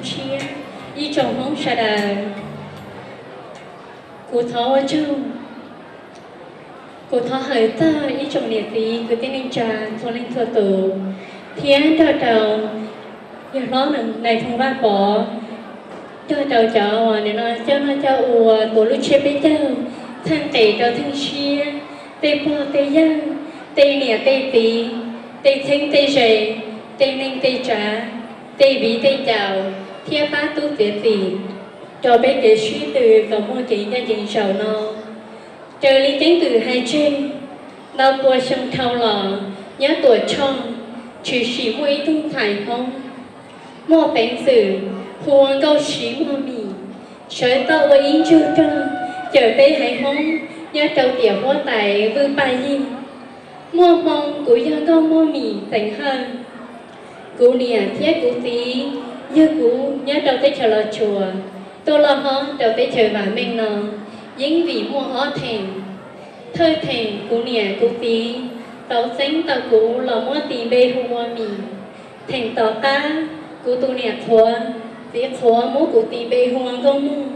Tshiab, ib tsoom Hmoob sawv daws, kuv thov ua tsaug, kuv thov hawm txog ib tsoom niam txiv kwv tij neej tsa txhua leej txhua tus, thiab nrog rau yawg hlob Nais Phoo Vaj Pov, nrog rau cov uas nim no coj noj coj ua tuav lub tsiab peb caug, txheej qes rau txheej siab, tej pog tej yawg, tej niam tej txiv, tej txheeb tej ze, tej neej tej tsav, tej viv tej caus, thiab pab tub txiav txim rau peb kev sib tw kom muaj kev ncaj ncees zaum no. Raws li keeb kwm hais tseg, ntau pua xyoo dhau los, nyob Tuam Tshoj, tshwm sim muaj ib tug ntxhais Hmoob muaj peev xwm hu ua Nkauj Siv Muag Mim, sawv tau ua ib ntsug rog cawm peb haiv Hmoob nyob rau tiam huab tais Vwj Paj Yig. Muaj hmoo kuv yog Nkauj Muag Mim Xeem Hawj. Kuv niam thiab kuv txiv yug kuv nyob rau teb chaws Los Tsuas tuaj loj hlob rau teb chaws vam meej no yeej vim muaj ob theem. Thawj theem kuv niam kuv txiv tau txeeb tau kuv los muab tis npe hu ua Mim. Theem tom qab kuv tus niam qhuav, txiv qhuav muab kuv tis npe hu ua Nkauj Muag.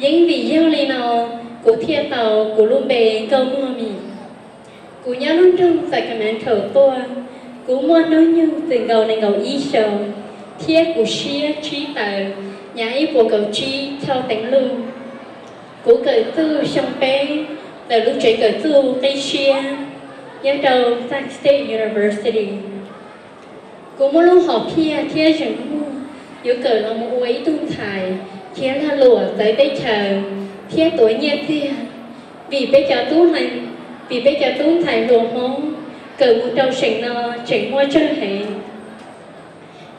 Yeej vim yog li no kuv thiaj tau kuv lub npe Nkauj Muag Mim. Kuv nyob lub nroog Sacramento tuaj, kuv muaj hnub nyoog txwm nkaus nees nkaum ib xyoos, thiab kuv siab tsib taws, nyav ib puas kaum tsib choj teev luj. Kuv kawm txuj xyoo peb ntawm lub tsev kawm txuj qib siab nyob rau Sac State University. Kuv muaj lub hom phiaj thiab zeem muag yuav kawm los mus ua ib tug ntxhais khiav lag luam txawv teb chaws thiab tuav nyiaj txiag, vim peb cov tub, vim peb cov tub ntxhais hluas Hmoob kawm mus rau seem no tseem muaj tsawg heev.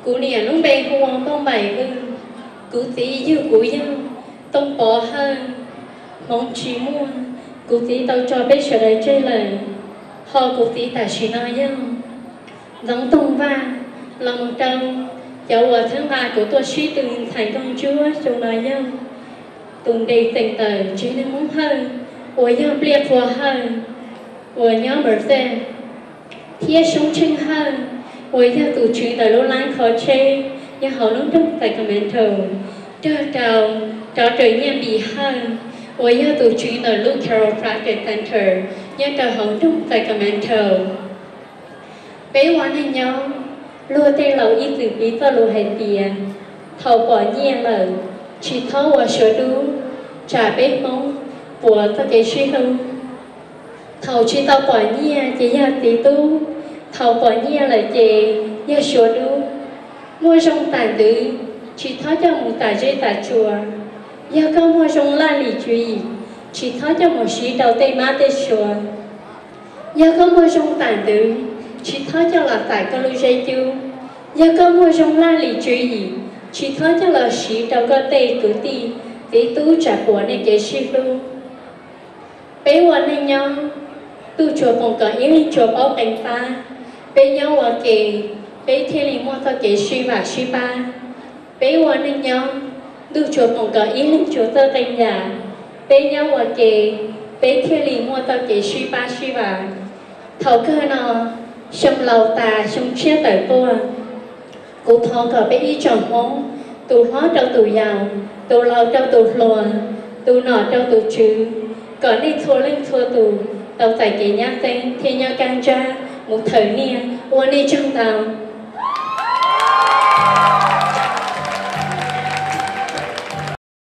Kuv niam lub npe hu ua Npauj Npaim Vwj, kuv txiv yug kuv yog Tooj Pov Hawj. Hmoov tsis muaj, kuv txiv tau tso peb sawv daws tseg lawm, ho kuv txiv tam sim no yog Ntxoov Toog Vaj, los mus rau cov uas txhawb nqa kuv tuaj sib tw ntxhais nraug ntsuab xyoo no yog tus nres tseem tawm tsev neeg Hmoob Hawj uas yog Npliaj Qhua Hawj uas nyob Merced, thiab Soob Tsheej Hawj uas yog tus tswv ntawm lub lab kho tsheb nyob hauv lub nroog Sacramento, nrog rau Doctor Nyiaj Npis Hawj uas yog tus tswv ntawm lub Chiropractic Center nyob rau hauv nroog Sacramento. Peb ua neej nyob, luag tej laus ib txwm piv txoj lus hais tias, thaum pom nyiaj lawm, tsis txhob ua suav dub, tsam peb Hmoob puas txoj kev sib hlub. Thaum tsis tau pom nyiaj ces yog txiv tub, thaum pom nyiaj lawm ces yog suav dub. Muaj zoo tam ntwv, tsis txhob coj mus tam zeb tam tsua. Yog koj muaj zoo laj lim tswv yim, tsis txhob coj mus siv rau tej mab tej suav. Yog koj muaj zoo tam ntwv, tsis txhob coj los txais koj lub zeb cub. Yog koj muaj zoo laj lim tswv yim, tsis txhob coj los siv rau koj tej kwv tij, txiv tub tsam puas nej kev sib hlub. Peb ua neej nyob, ntuj tsuas foom kom ib leeg tsuas paub qee pab. Peb nyob ua ke, peb thiaj li muaj txoj kev sib vam sib pab. Peb ua neej nyob, ntuj tsuas foom kom ib leeg tsuas txawj qee yam. Peb nyob ua ke, peb thiaj li muaj txoj kev sib pab sib vam. Thaum kawg no, xyoo laus tas xyoo tshiab tawm tuaj, kuv thov kom peb ib tsoom Hmoob, tus hlob rau tus yau, tus laus rau tus hluas, tus nom rau tus tswv, kom nej txhua leej txhua tus tau txais kev nyab xeeb thiab nyob kaj ntsab mus thawm niaj. Ua nej tsaug ntau.